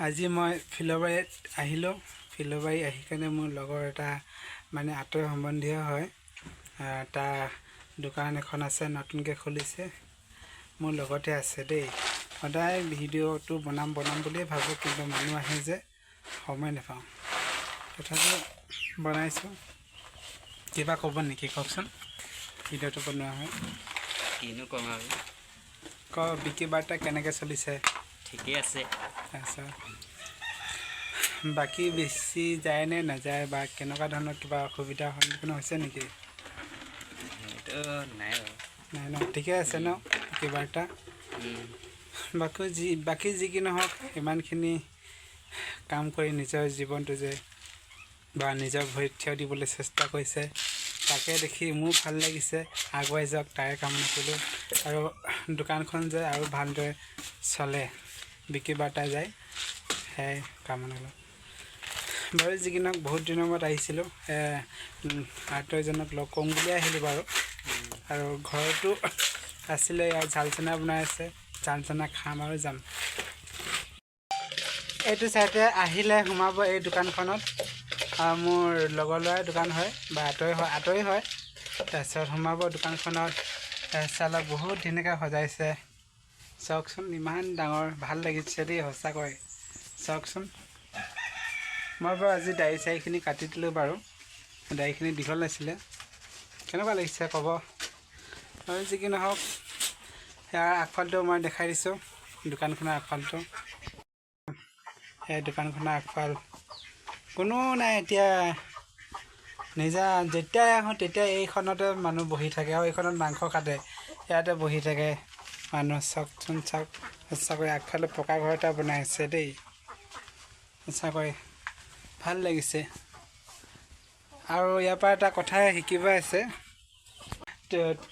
আজি মই ফিল'বাৰীত আহিলোঁ। ফিল'বাৰী আহি কেনে মোৰ লগৰ এটা মানে আঁতৰ সম্বন্ধীয় হয়, তাৰ দোকান এখন আছে, নতুনকৈ খুলিছে, মোৰ লগতে আছে দেই। সদায় ভিডিঅ'টো বনাম বনাম বুলিয়ে ভাবোঁ, কিন্তু মানুহ আহে যে সময় নাপাওঁ। তথাপিও বনাইছোঁ। কিবা ক'ব নেকি, কওকচোন? ভিডিঅ'টো বনোৱা হয়। কিনো ক'ম আৰু। ক, বিক্ৰী বাৰ্তা কেনেকৈ চলিছে? ঠিকেই আছে। আচ্ছা, বাকী বেছি যায় নে নাযায় বা কেনেকুৱা ধৰণৰ কিবা অসুবিধাৰ সন্মুখীন হৈছে নেকি? সেইটো নাই বাৰু। নাই ন? ঠিকে আছে ন বিক্ৰী বাৰ্তা? বাকী যি কি নহওক, ইমানখিনি কাম কৰি নিজৰ জীৱনটো যে বা নিজৰ ভৰিত থিয় দিবলৈ চেষ্টা কৰিছে, তাকে দেখি মোৰ ভাল লাগিছে। আগুৱাই যাওক, তাৰে কামনা কৰিলোঁ আৰু দোকানখন যে আৰু ভালদৰে চলে, বিক্ৰী বাৰ্তা যায়, সেয়াই কামনা কৰিলোঁ। বাৰু যি কি নহওক, বহুত দিনৰ মূৰত আহিছিলোঁ, আত্মীয়জনক লগ কৰোঁ বুলিয়ে আহিলোঁ বাৰু। আৰু ঘৰতো আছিলে, ইয়াত ঝাল চানা বনাই আছে, ঝাল চানা খাম আৰু যাম। এইটো চাইডে আহিলে সোমাব এই দোকানখনত। মোৰ লগৰ ল'ৰাৰ দোকান হয় বা আঁতৰি হয়, আঁতৰি হয়। তাৰপিছত সোমাব দোকানখনত। চালক বহুত ধুনীয়াকৈ সজাইছে, চাওকচোন, ইমান ডাঙৰ, ভাল লাগিছে দেই সঁচাকৈ। চাওকচোন, মই বাৰু আজি দাড়ি চাৰিখিনি কাটি দিলোঁ বাৰু, দাড়িখিনি দীঘল আছিলে। কেনেকুৱা লাগিছে ক'ব। আৰু যি কি নহওক, ইয়াৰ আগফালটো মই দেখাই দিছোঁ, দোকানখনৰ আগফালটো। সেই দোকানখনৰ আগফাল, কোনো নাই এতিয়া, নিজা। যেতিয়াই আহোঁ তেতিয়া এইখনতে মানুহ বহি থাকে আৰু এইখনত মাংস কাটে, ইয়াতে বহি থাকে মানুহ। চাওকচোন, চাওক, সঁচাকৈ আগফালে পকা ঘৰ এটা বনাই আছে দেই, সঁচাকৈ ভাল লাগিছে। আৰু ইয়াৰ পৰা এটা কথাই শিকিব আছে।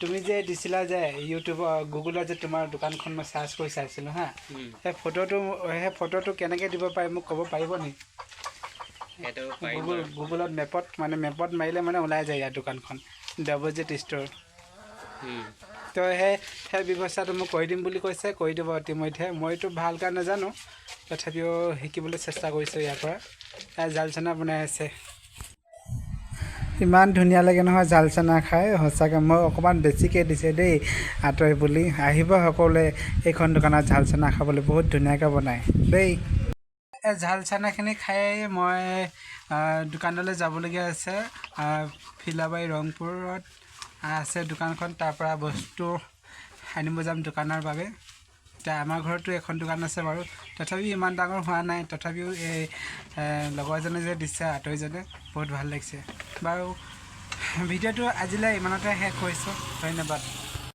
তুমি যে দিছিলা যে ইউটিউবৰ গুগলত যে তোমাৰ দোকানখন মই চাৰ্চ কৰি চাইছিলোঁ হা, সেই ফটোটো কেনেকৈ দিব পাৰি মোক ক'ব পাৰিব নেকি? সেইটো পাৰিম। গুগল বাৰু। গুগলত মেপত, মানে মেপত মাৰিলে মানে ওলাই যায় ইয়াৰ দোকানখন, দেৱজিত ষ্ট'ৰ। তো সেই সেই ব্যৱস্থাটো মোক কৰি দিম বুলি কৈছে, কৰি দিব ইতিমধ্যে। মইতো ভালকৈ নাজানো, তথাপিও শিকিবলৈ চেষ্টা কৰিছোঁ ইয়াৰ পৰা। ইয়াত জাল চানা বনাই আছে, ইমান ধুনীয়া লাগে নহয় জাল চানা খাই সঁচাকৈ। মই অকণমান বেছিকৈ দিছে দেই আঁতৰি বুলি। আহিব সকলোৱে এইখন দোকানত ঝাল চানা খাবলৈ, বহুত ধুনীয়াকৈ বনায় দেই। এই ঝাল চানাখিনি খাই মই দোকানলৈ যাবলগীয়া আছে। ফিলাবাৰী ৰংপুৰত আছে দোকানখন, তাৰ পৰা বস্তু আনিব যাম দোকানৰ বাবে। এতিয়া আমাৰ ঘৰতো এখন দোকান আছে বাৰু, তথাপিও ইমান ডাঙৰ হোৱা নাই। তথাপিও এই লগৰজনে যে দিছে, আঁতৰিজনে, বহুত ভাল লাগিছে। বাৰু, ভিডিঅ'টো আজিলৈ ইমানতে শেষ কৰিছোঁ। ধন্যবাদ।